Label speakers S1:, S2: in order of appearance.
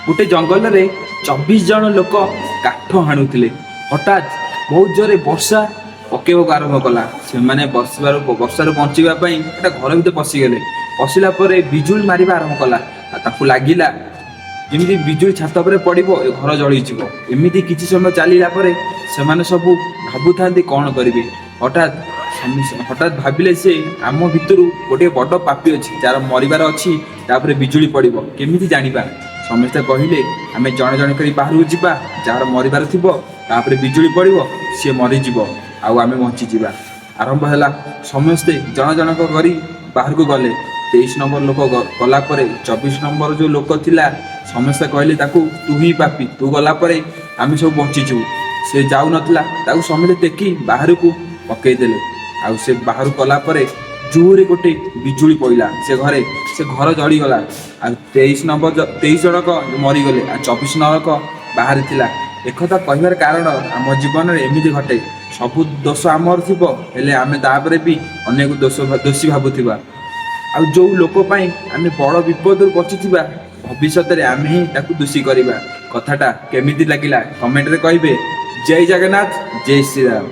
S1: ଗୋଟେ ଜଙ୍ଗଲରେ 24 ଜଣ ଲୋକ କାଠ ହାଣୁଥିଲେ। ହଠାତ୍ ବହୁତ ଜୋରେ ବର୍ଷା ପକେଇବାକୁ ଆରମ୍ଭ କଲା। ସେମାନେ ବର୍ଷାରୁ ବଞ୍ଚିବା ପାଇଁ ଗୋଟେ ଘର ଭିତରେ ପଶିଗଲେ। ପଶିଲା ପରେ ବିଜୁଳି ମାରିବା ଆରମ୍ଭ କଲା ଆଉ ତାକୁ ଲାଗିଲା ଯେମିତି ବିଜୁଳି ଛାତ ଉପରେ ପଡ଼ିବ, ଏ ଘର ଜଳିଯିବ। ଏମିତି କିଛି ସମୟ ଚାଲିଲା ପରେ ସେମାନେ ସବୁ ଭାବୁଥାନ୍ତି କ'ଣ କରିବେ। ହଠାତ୍ ଭାବିଲେ ସେ ଆମ ଭିତରୁ ଗୋଟିଏ ବଡ଼ ପାପି ଅଛି, ଯାହାର ମରିବାର ଅଛି, ତାପରେ ବିଜୁଳି ପଡ଼ିବ। କେମିତି ଜାଣିବା? ସମସ୍ତେ କହିଲେ, ଆମେ ଜଣେ ଜଣେ କରି ବାହାରକୁ ଯିବା। ଯାହାର ମରିବାର ଥିବ, ତାପରେ ବିଜୁଳି ପଡ଼ିବ, ସିଏ ମରିଯିବ ଆଉ ଆମେ ବଞ୍ଚିଯିବା। ଆରମ୍ଭ ହେଲା। ସମସ୍ତେ ଜଣ ଜଣକ କରି ବାହାରକୁ ଗଲେ। 23 ନମ୍ବର ଲୋକ ଗଲା ପରେ 24 ନମ୍ବର ଯୋଉ ଲୋକ ଥିଲା, ସମସ୍ତେ କହିଲେ ତାକୁ, ତୁ ହିଁ ପାପି, ତୁ ଗଲା ପରେ ଆମେ ସବୁ ବଞ୍ଚିଯିବୁ। ସେ ଯାଉନଥିଲା। ତାକୁ ସମସ୍ତେ ଟେକି ବାହାରକୁ ପକେଇଦେଲେ। ଆଉ ସେ ବାହାରକୁ ଗଲା ପରେ ଜୋରେ ଗୋଟେ ବିଜୁଳି ପଇଲା ସେ ଘରେ। ସେ ଘର ଜଳିଗଲା ଆଉ 23 ନମ୍ବର 23 ଜଣକ ମରିଗଲେ ଆଉ 24 ନରକ ବାହାରେ ଥିଲା। ଏକଥା କହିବାର କାରଣ, ଆମ ଜୀବନରେ ଏମିତି ଘଟେ। ସବୁ ଦୋଷ ଆମର ଥିବ, ହେଲେ ଆମେ ତାପରେ ବି ଅନେକ ଦୋଷୀ ଭାବୁଥିବା। ଆଉ ଯୋଉ ଲୋକ ପାଇଁ ଆମେ ବଡ଼ ବିପଦରୁ ବଞ୍ଚିଥିବା, ଭବିଷ୍ୟତରେ ଆମେ ହିଁ ତାକୁ ଦୋଷୀ କରିବା। କଥାଟା କେମିତି ଲାଗିଲା, କମେଣ୍ଟରେ କହିବେ। ଜୟ ଜଗନ୍ନାଥ, ଜୟ ଶ୍ରୀରାମ।